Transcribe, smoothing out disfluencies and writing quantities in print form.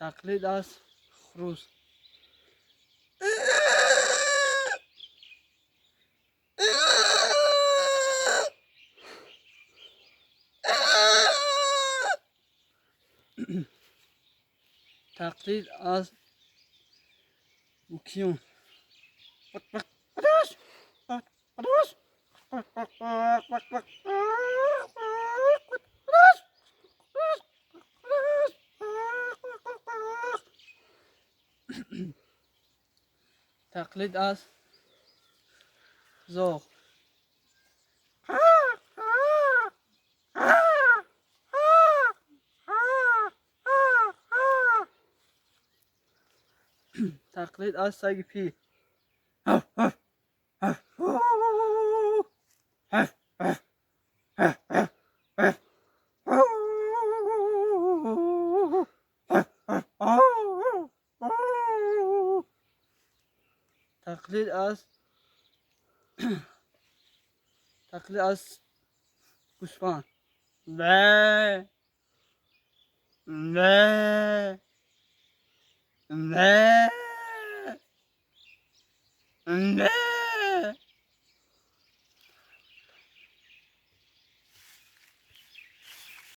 Тақлид аз хурӯс. Тақлид аз букиён. Тақлид аз зоғ. Тақлид аз саги пир. Тақлид аз гӯсфанд. Бе, бе, бе, бе.